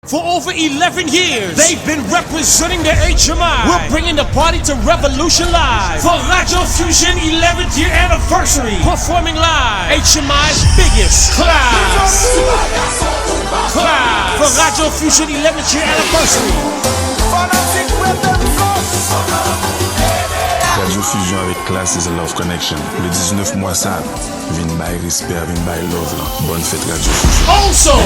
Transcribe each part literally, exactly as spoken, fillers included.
For over eleven years, they've been representing the H M I. We're bringing the party to Revolution Live for Radio Fusion eleventh year anniversary. Performing live, H M I's biggest Klass. Klass. For Radio Fusion eleventh year anniversary. Radio Fusion avec Klass is a love connection. Le dix-neuf mwa sa, vin bay respè, vin bay love lan. Bòn fèt Radio Fusion. Also,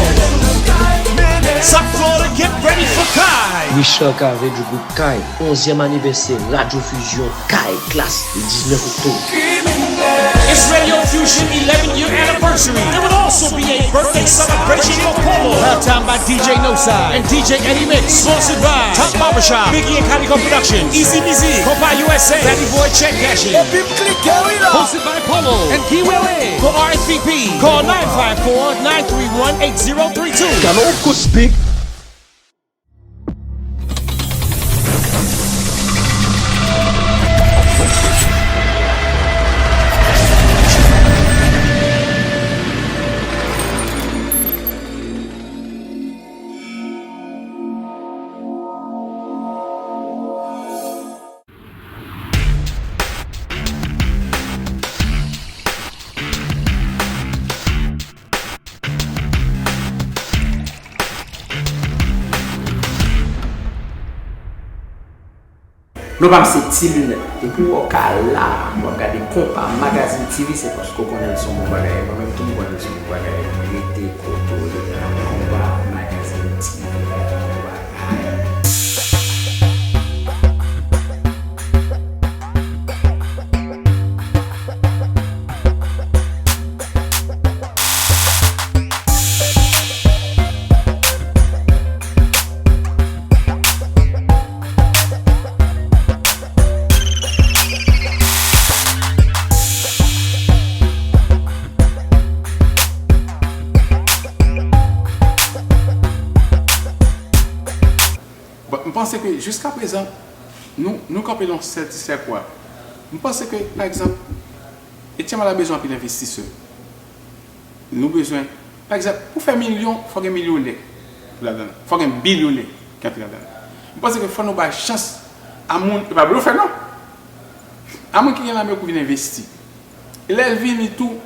South Florida, get ready for Kai. Richard Cavé du groupe Kai, onzième anniversaire Radio Fusion Kai Klass le dix-neuf octobre. It's Radio Fusion eleventh year anniversary. There will also be a birthday celebration for Polo. Halftime by D J No Side and D J Eddie Mix. Sponsored by Top Barbershop, Biggie and Calico Production, Easy Mizik, Compa U S A, Batty Boy Check Cashing. Epi m klike wi la. Hosted by Polo and Kiwewe. For R S V P, call nine five four, nine three one, eight zero three two. Galo kout big. Non pa m se Ti Linèt. Depi w wè w ka la, w ap gade Konpa Magazine T V, se paske w konnen l se yon bon bagay. Mwen menm tou, m konnen l se yon bon bagay. Rete kote w ye. Konpa Magazine T V. Bon, m panse ke jiska prezan, nou, nou kanpe nan yon sèl ti sèkwa. M panse ke, pa egzanp, H M I la bezwen anpil envestisè. Nou bezwen, pa egzanp, pou fè milyon, fò gen milyonè ladan l. Fò gen bilyonè ki antre ladan l. M panse ke fò nou bay chans a moun, e pa blofè non. A moun ki gen lanmen pou vin envesti. E lè l vini tou,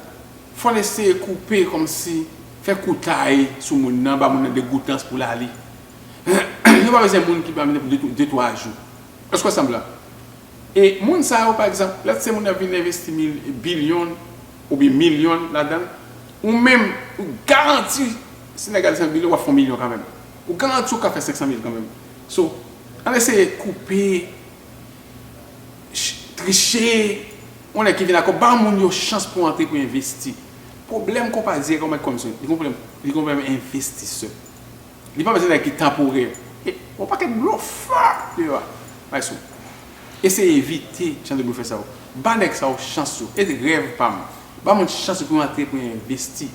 fò l eseye koupe kòmsi fè koutay sou moun nan, ba moun nan degoutans pou l ale. Nou pa bezwen moun ki pa vini pou de, de twa jou. Èske w sanble la? E moun sa yo, pa egzanp, lè se moun nan vin envesti mil, bilyon oubyen milyon ladan l, ou menm, ou garanti, si nèg la desann bilyon, w ap fè yon milyon kanmenm. Ou garanti w ka fè senk san mil kanmenm. So, ann eseye koupe, ch-, triche, yon nèg ki vin ak kòb, ba moun yo chans pou antre, pou envesti. Pwoblèm konpa dirèk, yon mèt kòm se, li gen pwoblèm, li gen pwoblèm envestisè. Li pa bezwen nèg ki tanporè. E, yon pakèt blofè deyò a. Bay sou. Eseye evite jan de blofè sa yo. Ba nèg sa yo chans yo. E rèv pa m. Ba moun chans yo pou yo antre, pou yo envesti.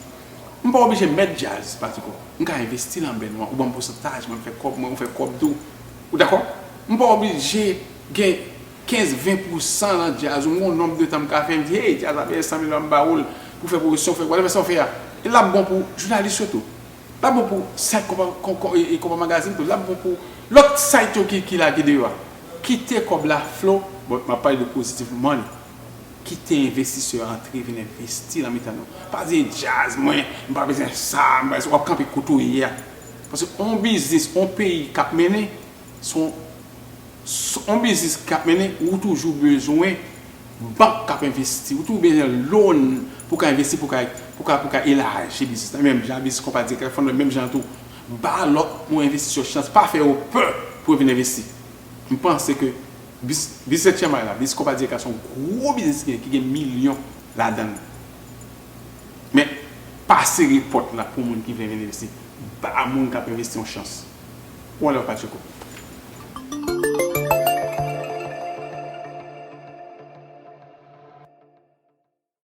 M pa oblije mèt djaz, patiko. M ka envesti nan bèn wan. Ou ban m pousantaj, mwen m fè kòb, mwen ou fè kòb tou. Ou dakò? M pa oblije gen kenz, ven pousan nan djaz. Ou gon nonb de tan m ka fè, m di, hey, djaz la peye san mil dòla, m ba ou l pou fè pwomosyon, fè whatever sa w fè a. E l ap bon pou jounalis yo tou. L ap bon pou site konpa, kon, kon, e, e konpa magazin tou. L ap bon pou lòt site yo ki, ki la, ki deyò a. Kite kòb la flow, but m ap pale de positive money. Kite envestisè yo antre, vin envesti nan mitan nou. Pa di djaz, mwen, m pa bezwen sa, m pa bezwen, w ap kanpe kote w ye a. Paske yon biznis, yon peyi k ap mennen, se yon, se yon biznis k ap mennen, ou toujou bezwen bank k ap envesti. Ou toujou bezwen loan pou ka envesti, pou ka, pou ka, pou ka elaji biznis la. Menm jan biznis konpa dirèk, fò n menm jan tou. Ba lòt moun envestisè yo chans, pa fè yo pè pou yo vin envesti. M panse ke bis-, biznis H M I la, biznis konpa dirèk la, se yon gwo biznis ki gen, ki gen milyon ladan l. Men, pa sere pòt la pou moun ki vle vin envesti. Ba moun k ap envesti yon chans. Ou anlè w pa tcheko.